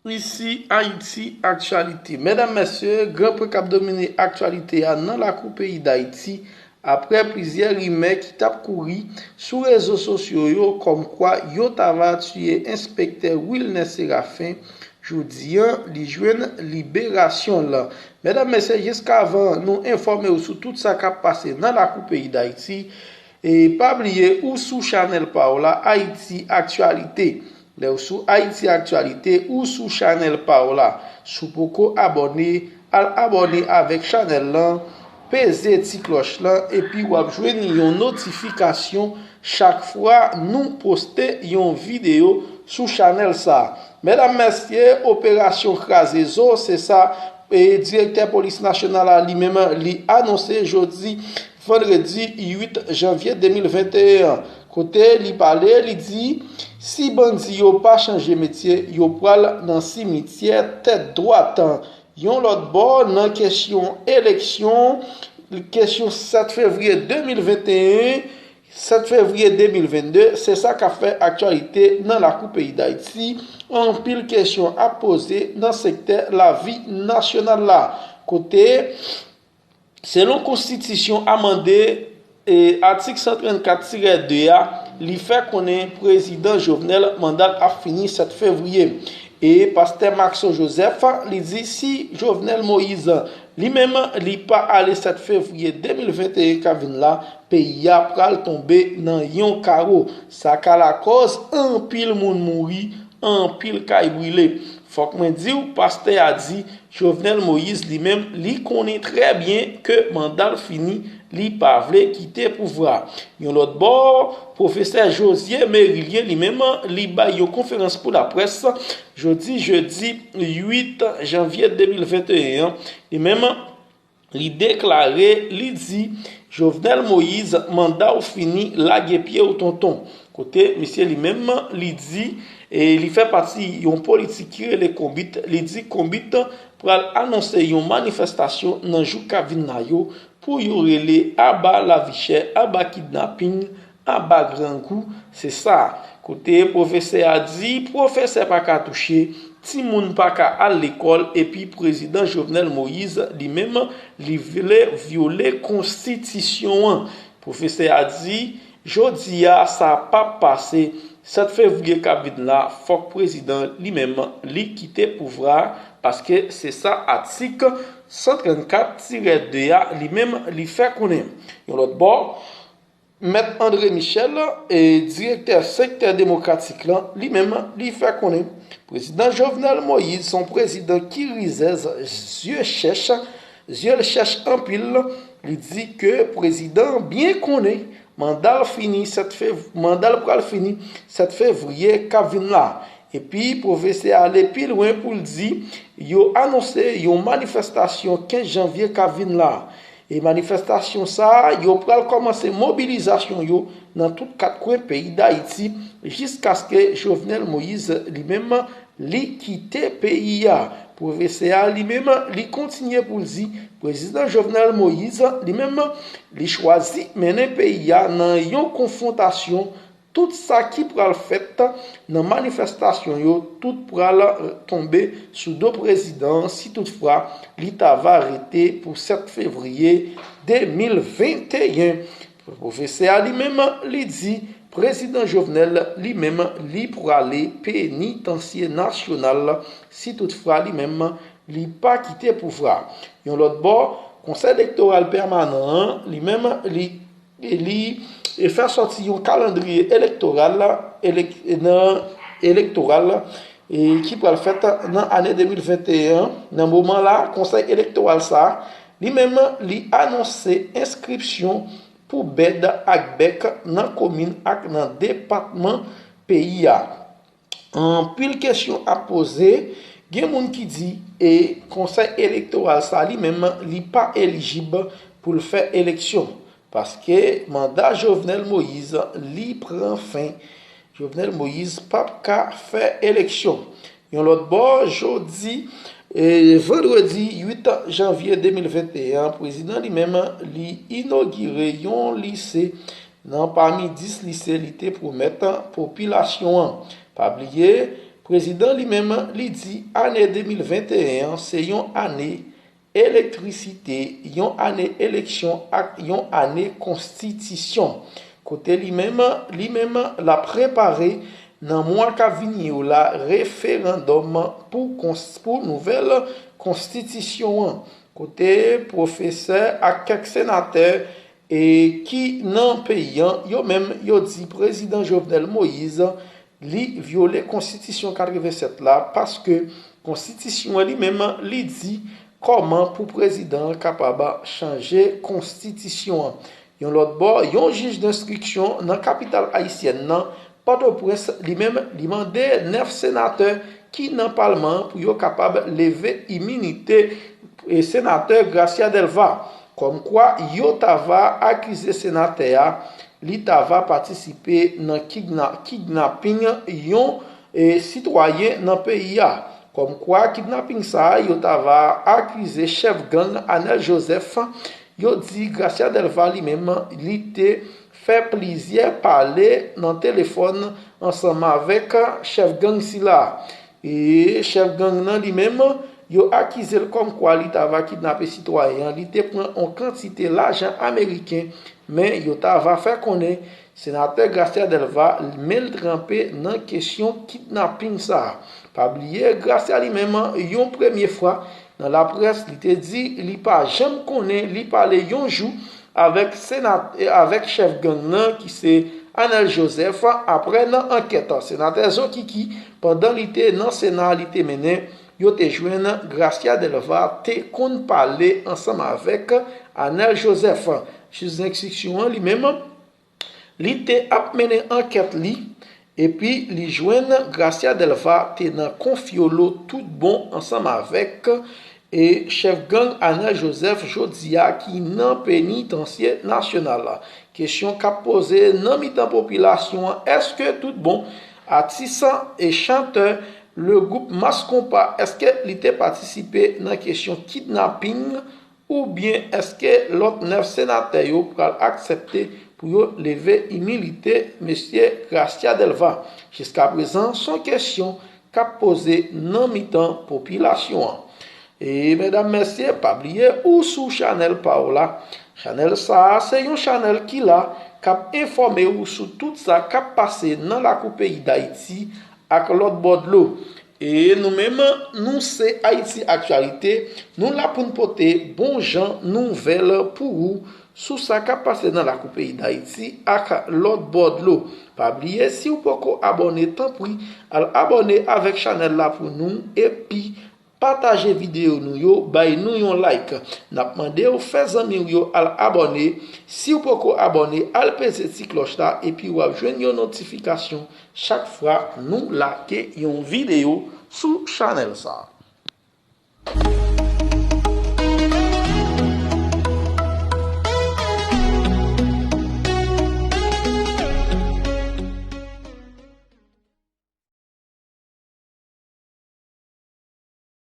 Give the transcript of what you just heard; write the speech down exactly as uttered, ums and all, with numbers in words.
Isi Ayiti Aktyalite. Medam, mesye, gran pwen k ap domine aktyalite a nan lakou peyi Dayiti, apre plizyè rimè ki t ap kouri sou rezo sosyo yo kòmkwa yo ta va tiye enspektè Wilner Séraphin, jodi a, li jwenn liberasyon l. Medam, mesye, jiskavan nou enfòme w sou tout sa k ap pase nan lakou peyi Dayiti, e pa bliye ou sou chanèl pa w la, Ayiti Aktyalite. Lè w sou Ayiti Aktyalite, ou sou chanèl pa w la. Si w poko abòne, al abòne avèk chanèl lan, peze ti klòch lan, epi w ap jwenn yon notifikasyon chak fwa nou poste yon videyo sou chanèl sa. Medam, mesye, operasyon kraze zo, se sa, e, direktè polis nasyonal la li menm li anonse jodi vandredi uit janvye de mil venteyen an. Kote li pale, li di, si bandi yo pa chanje metye, yo pral nan simityè tèt dwat. Yon lòt bò, nan kesyon eleksyon, kesyon sèt fevriye de mil venteyen, sèt fevriye de mil vennde, se sa k ap fè aktyalite nan lakou peyi Dayiti. Anpil kesyon ap poze nan sektè lavi nasyonal la. Kote, selon konstitisyon amande, e, atik san trannkat tirè de a, li fè konnen prezidan Jovenel manda l ap fini sèt fevriye. E pastè Maxo Joseph, li di si Jovenel Moïse li menm li pa ale sèt fevriye de mil venteyen k ap vin la, peyi a pral tonbe nan yon kawo. Sa ka lakòz anpil moun mouri, anpil kay brile. Fòk mwen di w, pastè a di Jovenel Moïse li menm, li konnen trè byen ke manda l fini, li pa vle kite pouvwa. Yon lòt bò, pwofesè Josué Mérilien li menm, li bay yon konferans pou laprès jodi jedi uit janvye de mil venteyen an. Li menm, li deklare, li di, Jovenel Moïse, manda w fini, lage pye w tonton. Kote misye li menm, li di, e li fè pati yon politik ki rele Konbit, li di Konbit pral anonse yon manifestasyon nan jou k ap vin la yo pou yo rele aba lavi chè, aba kidnapin, aba grangou, se sa. Kote pwofesè a di, pwofesè pa ka touche, timoun pa ka al lekòl, epi prezidan Jovenel Moïse, li menm, li vle vyole konstitisyon an. Pwofesè a di, jodi a, sa p ap pase. Sèt fevriye k ap vin la, fòk prezidan li menm, li kite pouvwa a, paske se sa atik san trannkat tirè de a, li menm, li fè konnen. Yon lòt bò, Mèt André Michel, e direktè sektè demokratik lan, li menm, li fè konnen prezidan Jovenel Moïse se yon prezidan ki rizèz, zye chèch, zye l chèch anpil. Li di ke prezidan byen konnen manda l fini sèt fev-, manda l pral fini sèt fevriye k ap vin la. Epi pwofesè a ale pi lwen pou l di yo anonse yon manifestasyon kenz janvye k ap vin la. E manifestasyon sa a, yo pral kòmanse mobilizasyon yo nan tout kat kwen peyi Dayiti jiskaske Jovenel Moïse li menm, li kite peyi a. Pwofesè a li menm, li kontinye pou l di, prezidan Jovenel Moïse li menm, li chwazi mennen peyi a nan yon konfwontasyon. Tout sa ki pral fèt nan manifestasyon yo, tout pral, eh, tonbe sou do prezidan an si toutfwa li ta va rete pou sèt fevriye de mil venteyen. Pwofesè a li menm, li di, prezidan Jovenel li menm, li prale penitansye nasyonal si toutfwa li menm, li pa kite pouvwa. Yon lòt bò, Konsèy Elektoral Pèmanan an, li menm, li e li, e fè sòti yon kalandriye elektoral, elek-, nan elektoral, e ki pral fèt nan ane de mil venteyen an. Nan moman la, Konsèy Elektoral sa a, li menm, li anonse enskripsyon pou bèd ak bèk nan komin ak nan depatman peyi a. Anpil kesyon ap poze. Gen moun ki di, e, Konsèy Elektoral sa li menm, li pa elijib pou l fè eleksyon, paske manda Jovenel Moïse, li pran fen. Jovenel Moïse p ap ka fè eleksyon. Yon lòt bò, jodi, e, vandredi uit janvye de mil venteyen an, prezidan li menm, li inogire yon lise nan pami dis lise li te pwomèt popilasyon an. Pa bliye, Prezidan li menm, li di ane de mil venteyen an se yon ane elektrisite, yon ane eleksyon ak yon ane konstitisyon. Kote li menm, li menm l ap prepare nan mwa k ap vini yo la referandòm pou kons-, pou nouvèl konstitisyon an. Kote pwofesè ak kèk senatè e ki nan peyi an, yo menm yo di prezidan Jovenel Moïse li vyole konstitisyon katrevennsèt la, paske konstitisyon an li menm li di kòman pou prezidan an kapab chanje konstitisyon an. Yon lòt bò, yon jij denstriksyon nan kapital ayisyèn nan, Pòtoprens, li menm, li mande nèf senatè ki nan palman an pou yo kapab leve iminite e senatè Gracia Delva, kòmkwa yo ta va akize senatè a li ta va patisipe nan kidna-, kidnaping yon e, sitwayen nan peyi a. Kòmkwa kidnaping sa a, yo ta va akize chèf gang Anel Joseph. Yo di Gracia Delva li menm, li te fè plizyè pale nan telefòn ansanm avèk chèf gang sila. E chèf gang nan li menm, yo akize l kòmkwa li ta va kidnape sitwayen an, li te pran yon kantite lajan ameriken, men yo ta va fè konnen senatè Gracia Delva men l tranpe nan kesyon kidnaping sa a. Pa bliye, Gracia li menm, yon premye fwa nan laprès, li te di li pa janm konnen li pale yon jou avèk senat-, avèk chèf gang nan ki se Anel Joseph. Apre nan ankèt senatè Zokiki, pandan li te nan Sena, li te mennen, yo te jwenn Gracia Delva te konn pale ansanm avèk Anel Joseph. Jij denstriksyon an li menm, li te ap mennen ankèt li, epi li jwenn Gracia Delva te nan konfyolo tout bon ansanm avèk e chèf gang Anel Joseph jodi a ki nan penitansye nasyonal la. Kesyon k ap poze nan mitan popilasyon an, èske tout bon atis e chantè le gwoup Mass Konpa, èske li te patisipe nan kesyon kidnaping oubyen èske lòt nèf senatè yo pral aksepte pou yo leve iminite mesye Gracia Delva? Jiskaprezan, se yon kesyon k ap poze nan mitan popilasyon an. E medam, mesye, pa bliye ou sou chanèl pa w la. Chanèl sa a se yon chanèl ki la, k ap enfòme w sou tout sa k ap pase nan lakou peyi Dayiti ak lòt bò dlo. E nou menm, nou se Ayiti Aktyalite, nou la pou n pote bon jan nouvèl pou ou sou sa k ap pase nan lakou peyi Dayiti ak lòt bò dlo. Pa bliye, si w poko abòne, tanpri, al abòne avèk chanèl la pou nou, epi pataje videyo nou yo, bay nou yon like. N ap mande w fè zanmi w yo al abòne. Si w poko abòne, al peze ti klòch la, epi w ap jwenn yon notifikasyon chak fwa nou lage yon videyo sou chanèl sa.